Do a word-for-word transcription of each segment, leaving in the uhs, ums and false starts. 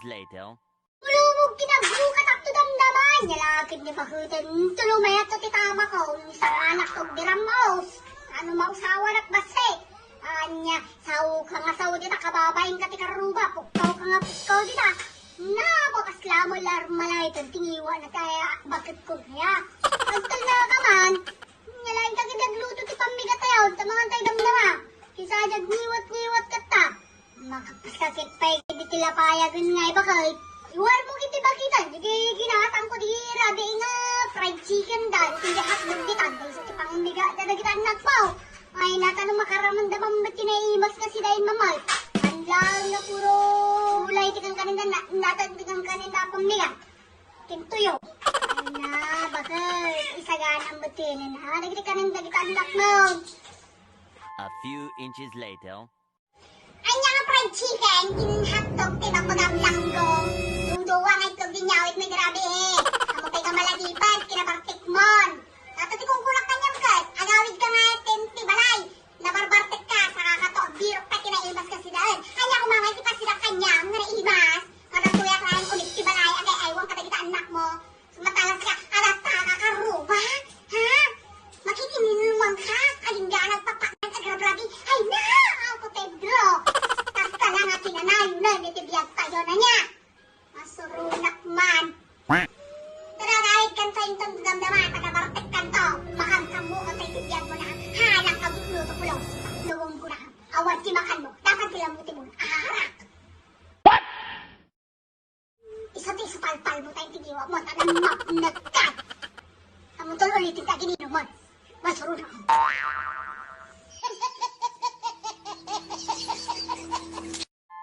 later. Ulubog kinagrukatak to damdama, nya lakid ni paketen, tulumayat to ti tamakon, ni sanganak to dirammaos, ano mausawanak bassit. Anya, sao ka nga sao dita, kababain ka ti karruba, pukkaw ka nga pukkaw dita. Na, bakas lamang larmalay, tantingiwa na kaya, bakit ko kaya? Agtal na ka man, nya laeng ka kiti agluto ti pammigat tayo, ta mangan tayo damdama. Kinsa adi agniwat-niwat katta. Makapasakit pay iti lapayagen nga ibakal. Iwarmo iti bakitan, di kay ginatangko di rabi nga fried chicken da, di kay hotdog di tagda, isu ti pangmiga da dagiti annakmo. Ay, nata no makaramanda man met ti naimas nga sidain mamay. Anlaeng nga puro ulay ti kankaninda, na, natan ti kankaninda pammiga. Kintuyo. Ay na, bakit? Isaganam met ti nina. Dagiti kanin dagiti annakmo. A few inches later. Anya nga fried chicken, ken hotdog ti bagbagam langgong. Duduwa nga itlog ti inyawitmo, grabe eh. Ammom pay nga malagipet, kinabartikmon. Ato ti kungkunak kaniam ket, agawidka nga ti, ti balay. Nabarbartek ka, saka ka to, birok pay ti naimas nga sidaen. Anya koma nga iti pasidak kaniam nga naimas, nga tatuyak laeng uneg ti balay, agay-aywang kadagiti annakmo. Sumatalas ka, adda ta ka karruba? Ha? Makikininuman ka? Agingga nagpapakan agrabrabi? Ay na! Apo Pedro! Kasta na nga kinanayon iti biag tayo na niya. Masurunak man. Tara, gawid kanto inton damdama, taga Bartek kanto. Makamkammo kanto iti biag mo na. Halang ka buklo to pulos. Lubong ko na. Awan ti makan mo. Dapat ti lamuti mo. Aharak. Isu ti isupalpal mo tayo ti giwa mo, ta namapnek ka. Ammon to ulitin ta gininumon. Masurunak.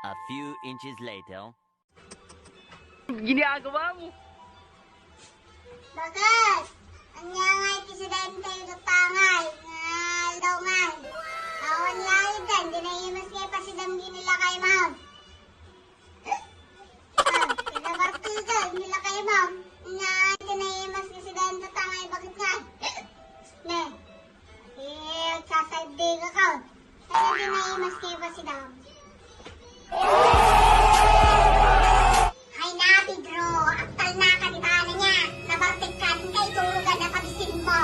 A few inches later. Ginagawa mo? Bakit? Anya nga iti sidente iti tangay nga aldaw ngay? Awan nga ita, hindi na imas nga ipasidam ginilakay mo. Ah, kinabartigan, nilakay mo. Nga, tinaimas nga si Dante tangay, bakit nga? Ne. Eh, agsasaddi ka ka. Kaya tinaimas kayo pa si Dam. Hay na, Pedro. Agtal na ka, di ba, na niya? Nabartik ka, din kayo tulugan na pagisin mo.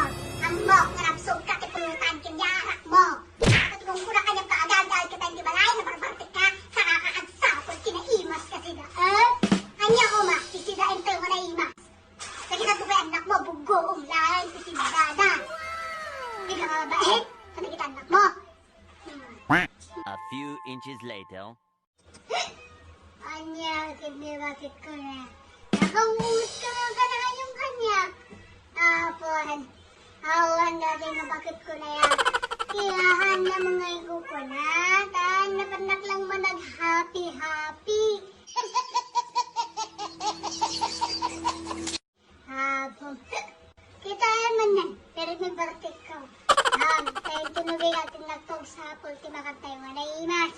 Ambok, narabsog ka, ti pulutan, ken diarak mo. Ket kung kuna kaniak nga agal-agal kita iti balay, nabarbartek ka, saka ka agsapul ti naimas ka sida. Eh? Ania koma, ti sida entay nga naimas. Dagiti adu pay annak mo, buggoom laeng ti sida da. Di ka nga babae, kadagiti annak mo. Hmm. A few inches later. Ania, ket ni bakit ko na. Nakauot ka nga ganayon kaniak. Apan, awan dati nga bakit ko na ya. Kaya haan na mga iko ko na. Taan na panak lang manag happy-happy. Apo. Kita man na, pero may bartik ko. Ham, tayo tinubig atin nagtog sa apple, ti makantay mo na imas.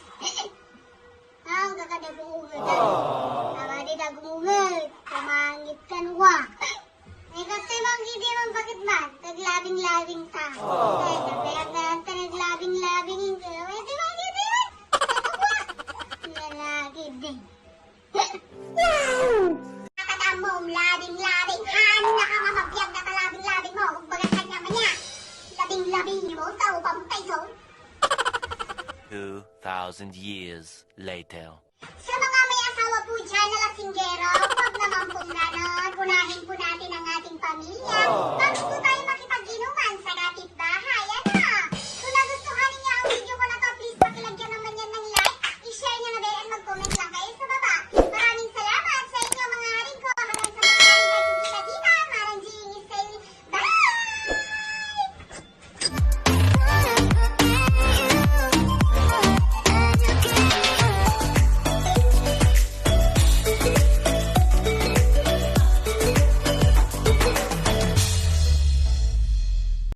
Ang kakadagungugad. Tama di dagungugad. Pamangit kan wa. Ay, kasi mang hindi man bakit man. Taglabing-labing ta. Ay, napayak na lang ta naglabing-labing. Hindi man, hindi man. Ito ba? Nalagid din. Nakadamom, labing-labing. Haan na ka nga mabiag na kalabing-labing mo. Kumbaga kanya man niya. Labing-labing mo, tao pampay ko. Two thousand years later. Sa mga may asawa po dyan na lasinggero, huwag naman pong ganon.